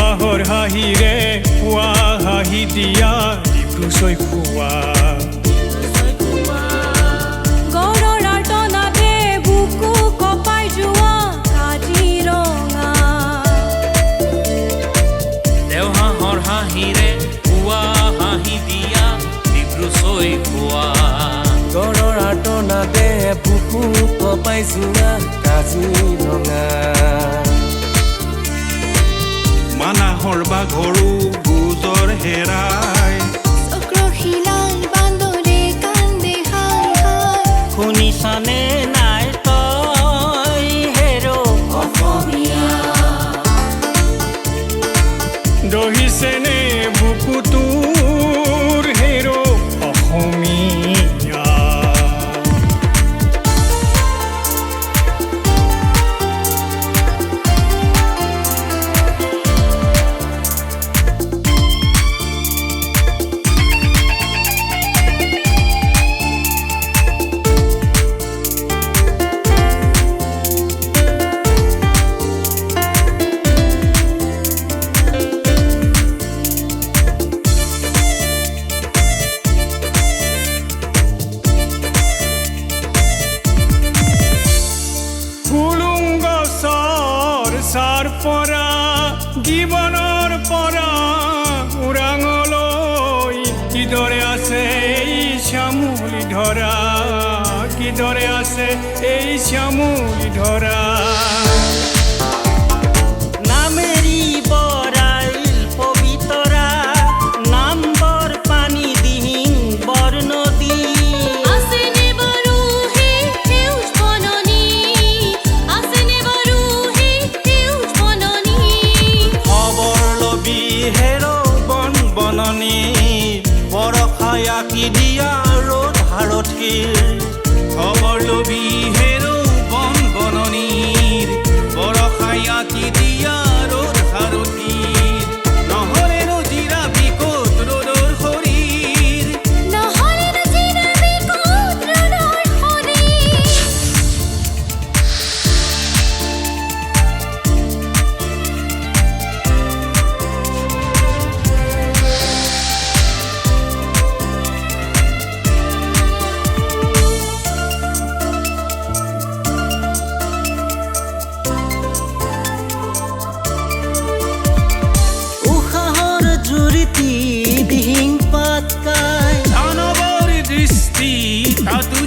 দেওহাঁহৰ হাঁহিৰে পুৱা হাঁহি দিয়া ডিব্ৰু ছৈখোৱা। গড়ৰ আৰ্তনাদে বুকু কঁপাই যোৱা কাজিৰঙা। দেওহাঁহৰ হাঁহিৰে পুৱা হাঁহি দিয়া ডিব্ৰু ছৈখোৱা। গড়ৰ আৰ্তনাদে বুকু কঁপাই যোৱা কাজিৰঙা। মানাহৰ বাঘৰো গোজৰ হেৰাই চক্ৰশিলাৰ বান্দৰে কান্দে হায় হায়। শুনিছনে নাই তই হেৰ' অসমীয়া? দহিছেনে বুকু তোৰ হেৰ' অসমীয়া? হুলুং গছৰ ছাৰ পৰা জীৱনৰ পৰা ওৰাঙলৈ কিদৰে আছে এই শ্যামলি ধৰা, কিদৰে আছে এই শ্যামলি ধৰা। নামেৰি বৰাইল পবিতৰা, নামবৰ পানী দিহিং বৰনদী। আছেনে বাৰু সেই সেউজ বননি, আছেনে বাৰু সেই সেউজ বননি? খবৰ লবি হেৰ বন বননি, বৰষাই আঁকি দিয়া ৰ'দ হাৰথীৰ। খবৰ লবি হেৰ বন বননিৰ, বৰষাই আঁকি দিয়া ৰ'দ হাৰথীৰ। নহ'লেনো জিৰাবি ক'ত ৰ'দৰ শৰীৰ? নহ'লেনো জিৰাবি ক'ত ৰ'দৰ শৰীৰ? উশাহৰ জুৰিতি দিহিং পাতকাই, দানৱৰ দৃষ্টি তাতুই